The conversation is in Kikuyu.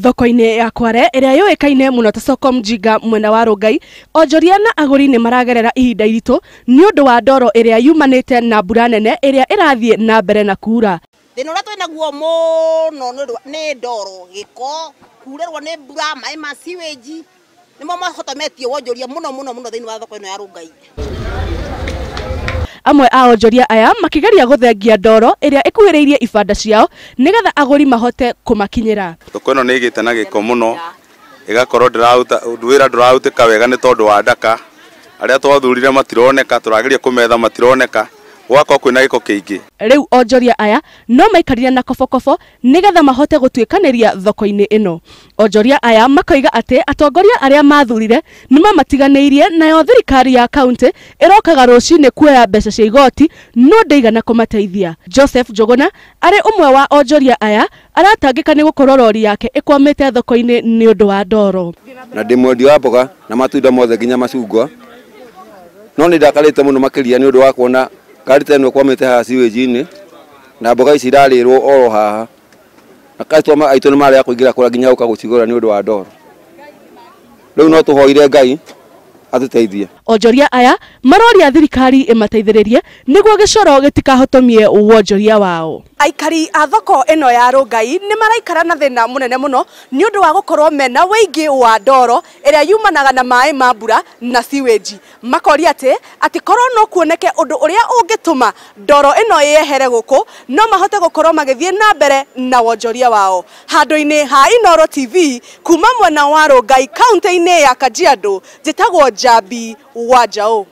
Thoko-inĩ ya Kware ĩrĩa yũĩkaine mũno ta Soko Mjinga mwena wa Rongai, onjoria na agũri nĩ maragerera ihinda iritũ nĩ ũndũ wa ndoro ĩrĩa yumanĩte na mbura nene ĩrĩa ĩrathiĩ na mbere na kuura. Thĩna ũrĩa twĩ naguo mũno nĩ ndoro, gĩko, kurĩrwo nĩ mbura, maĩ ma sewage nĩmo mahotometie wonjoria mũno mũno mũno thĩinĩ wa thoko ĩno ya Rongai. Amwe a onjoria aya makĩgeria gũthengia ndoro ĩrĩa ĩkuhĩrĩirie ibanda ciao nĩgetha agũri mahote kũmakinyĩra. Thoko ĩno nĩ ĩgĩte na gĩko mũno, ĩgakorwo wĩra ndũrarutĩka wega nĩ tondũ wa ndaka. Arĩa twathurire matironeka, tũrageria kũmetha matironeka, gũgakorwo kwĩna gĩko kĩingĩ. Rĩu onjoria aya no maikarire na kobokobo nĩgetha mahote gũtuĩkanĩria thoko-inĩ ĩno. Onjoria aya makoiga atĩ atongoria arĩa mathurire nĩ mamatiganĩirie, nayo thirikari ya kaunti ĩrokaga rũcinĩ kuoya mbeca cia igoti no ndĩigana kũmateithia. Joseph Njuguna arĩ ũmwe wa onjoria aya aratangĩka nĩ gũkorwo rori yake ĩkwamĩte thoko-inĩ nĩ ũndũ wa ndoro. Na ndĩ mwendia wa mboga na matunda mothe nginya macungwa, no nĩ ndakarĩte mũno makĩria nĩ ũndũ wa kuona ngari ta ĩno ĩkwamĩte haha sewage-inĩ na mboga ici irarĩrwo oro haha, na customer aitũ nĩ marega kũingĩra kũrĩa nginya gũka gũcigũra nĩ ũndũ wa ndoro. Rĩu no tũhoire Ngai atũteithie. Onjoria aya maroria thirikari ĩmateithĩrĩrie nĩguo gĩcoro gĩtikahotomie wonjoria wao. Aikari a thoko ĩno ya Rongai nĩ maraikara na thĩna mũnene mũno nĩ ũndũ wa gũkorwo mena wĩingĩ wa ndoro ĩrĩa yumanaga na maĩ ma mbura na sewage. Makoria atĩ korwo no kuoneke ũndũ ũrĩa ũngĩtũma ndoro ĩno yehere gũkũ no mahote gũkorwo magĩthiĩ na mbere na wonjoria wao. Handũ-inĩ ha Inooro TV kuma mwena wa Rongai kaunti-inĩ ya Kajiado, njĩtagwo Njambi wa Njaũ.